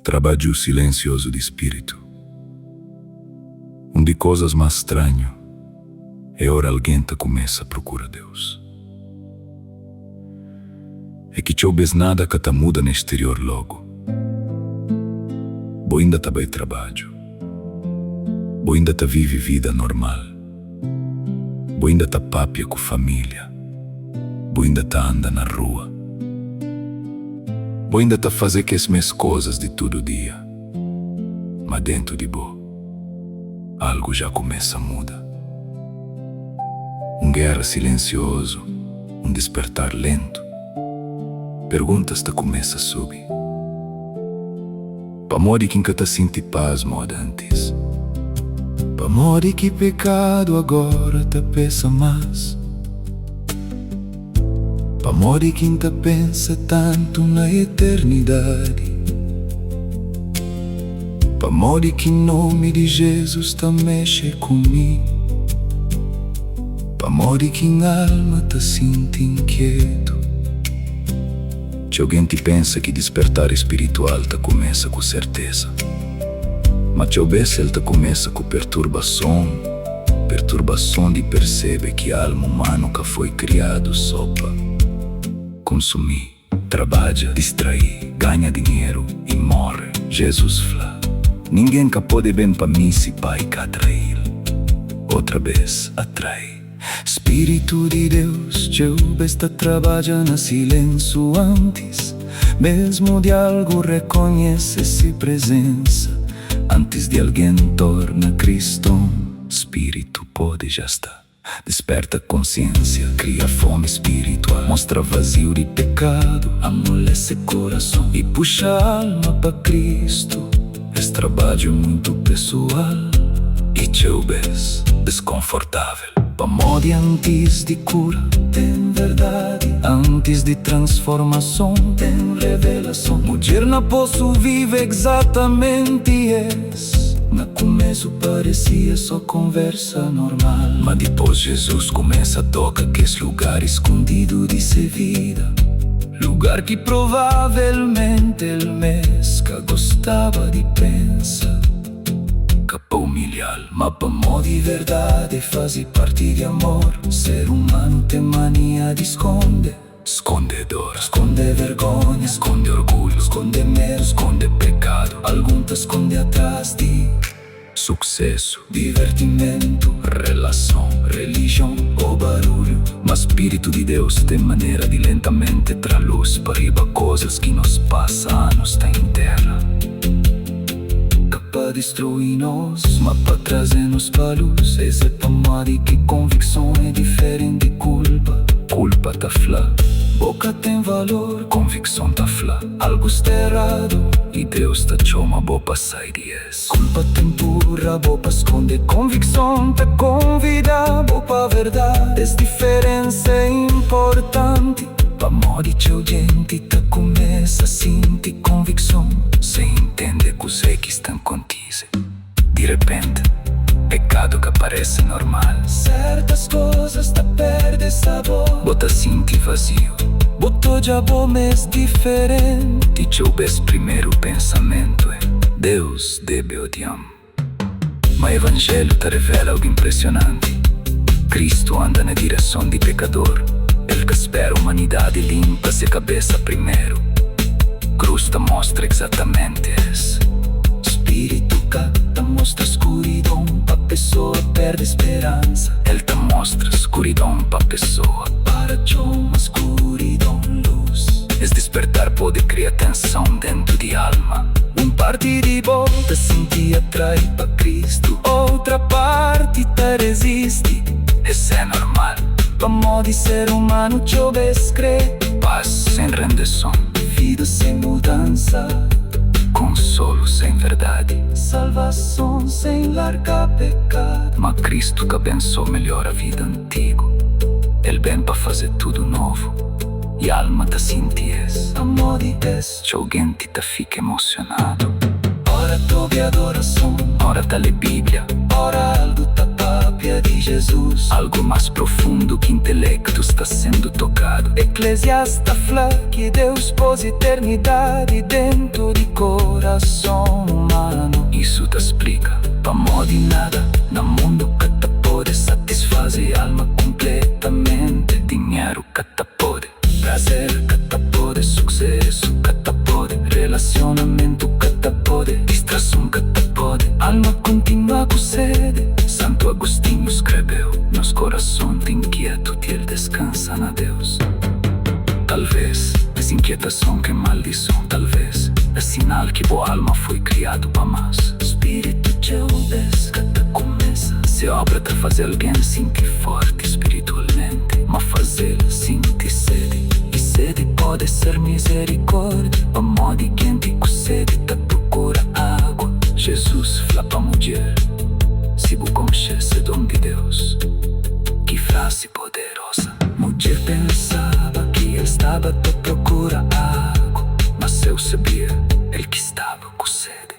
Trabadju silensiozu di Spiritu. Un di kozas más stranhu é ora algen ta kumesa prokura Deus. É ki txeu bês nada ka ta muda na exterior logu. Bo inda ta bai trabadju. Bo inda ta vive vida normal. Bo inda ta papia ku família. Bo inda ta anda na rua. Bo inda ta faze kes mes kozas di tudu dia. Ma dentu di bo, algu ja kumesa muda. Un géra silensiozu, un dispertar lentu. Perguntas ta kumesa subi. Pamodi ki N ka ta sinti pas moda antis? Pamodi ki pekadu agora ta pesa más? Pamodi ki N ta pensa tantu na eternidadi? Pamodi ki nomi di Jezus ta mexe ku mi? Pamodi ki nha alma ta sinti inkietu? Txeu genti pensa ki dispertar spiritual ta kumesa ku serteza. Ma txeu bes el ta kumesa ku perturbason, perturbason di persebe ki alma umanu ka foi kriadu so pa konsumi, trabadja, distrai, ganha dinheru i morre. Jezus fla, Ningen ka pode ben pa mi si Pai ka atrai-l. Otra bes, atrai. Spiritu di Deus txeu bes ta trabadja na silensu antis mesmu di algu rekonhese si prezensa. Antis di algen torna kriston, Spiritu pode ja sta disperta konsiensia, kria fomi spiritual, mostra vaziu di pekadu, amolese korason i puxa alma pa Kristu. Es trabadju é muitu pesoal i txeu bes diskonfortável. Pamodi antis di kura ten verdadi, antis di transformason ten revelason. Mudjer na posu vive exatamenti es. Na kumesu paresia so konversa normal, ma dipos Jezus kumesa toka kes lugar iskundidu di se vida. Lugar ki provavelmenti el mes ka gostaba di pensa. Ka pa umilha-l, ma pamodi verdadi faze parti di amor. Ser umanu ten mania di skonde. Skonde dor, skonde vergonha, skonde orgulhu, skonde medu, skonde pekadu. Algun ta skonde atras di. Suksesu, divertimentu, relason, relijion ô barulhu. Ma Spiritu di Deus ten manera di lentamenti tra lus pa riba kozas ki nos pasa anus ta intera. Ka pa distrui nos, ma pa traze-nos pa lus. Es é pamodi ki konvikson é diferenti di kulpa. Kulpa ta fla, Bo ka ten valor. Konvikson ta fla, Algu sta eradu i Deus ta txoma bo pa sai di es. Kulpa ta inpurra bo pa skonde Konvikson ta konvida bo pa verdadi Es diferensa é inportanti Pamodi txeu jenti ta kumesa sinti konvikson Sen intende kuzê ki sta kontise Di repenti, pekadu ka parese normal Sertas kozas ta perde sabor Bo ta sinti vaziu Bo ta odja bo mes diferenti Txeu bes primeru pensamentu é Deus debe odia-m. Ma Evanjeliu ta revela algu inpresionanti, Kristu anda na direson di pekador, El ka spera umanidadi linpa se kabesa primeru. Krus ta mostra exatamenti es. Spiritu ka ta mostra skuridon pa pesoa perde speransa. El ta mostra skuridon pa pesoa para txoma skuridon lus. Es dispertar pode kria tenson dentu di alma. Un parti di bo ta sinti atrai pa Kristu, outra parti ta rezisti. Es é normal, pamodi ser umanu txeu bes kre. Pas sen rendeson, vida sen mudansa, konsolu sen verdadi, salvason sen larga pekadu. Ma Kristu ka ben so melhora vida antigu, El ben pa faze tudu novu. I alma ta sinti es. Pamodi es. Txeu genti ta fika emosionadu. Ora ta obi adorason. Ora ta lé Bíblia. Ora algu ta pâpia di Jezus. Algu más profundu ki intelektu sta sendu tokadu. Ekleziastis ta fla ki Deus pôs eternidadi dentu di. korason umanu. Isu ta splika pamodi nada na mundu ka ta pode satisfaze alma konpletamenti. Dinheru ka ta pode, prazer ka ta pode, susesu ka ta pode, relasionamentu ka ta pode, distrason ka ta pode. Alma kontinua ku sede. Santu Agostinhu skrebeu, Nos korason ta inkietu ti el deskansa na Deus. Talvês es inkietason ka é maldison, talvês é sinal ki bo alma foi kriadu pa más. Spiritu txeu bês ka ta kumesa Se obra ta faze algen sinti forti spiritualmenti, ma faze-l sinti sedi. I sedi pode ser mizerikórdia, pamodi genti ku sedi ta prokura agu. Jezus fla pa mudjer, Si bu konxese don di Deus. Ki frasi poderosa! Mudjer pensaba ki el staba ta prokura agu, ma seu sabia el ki staba ku sedi.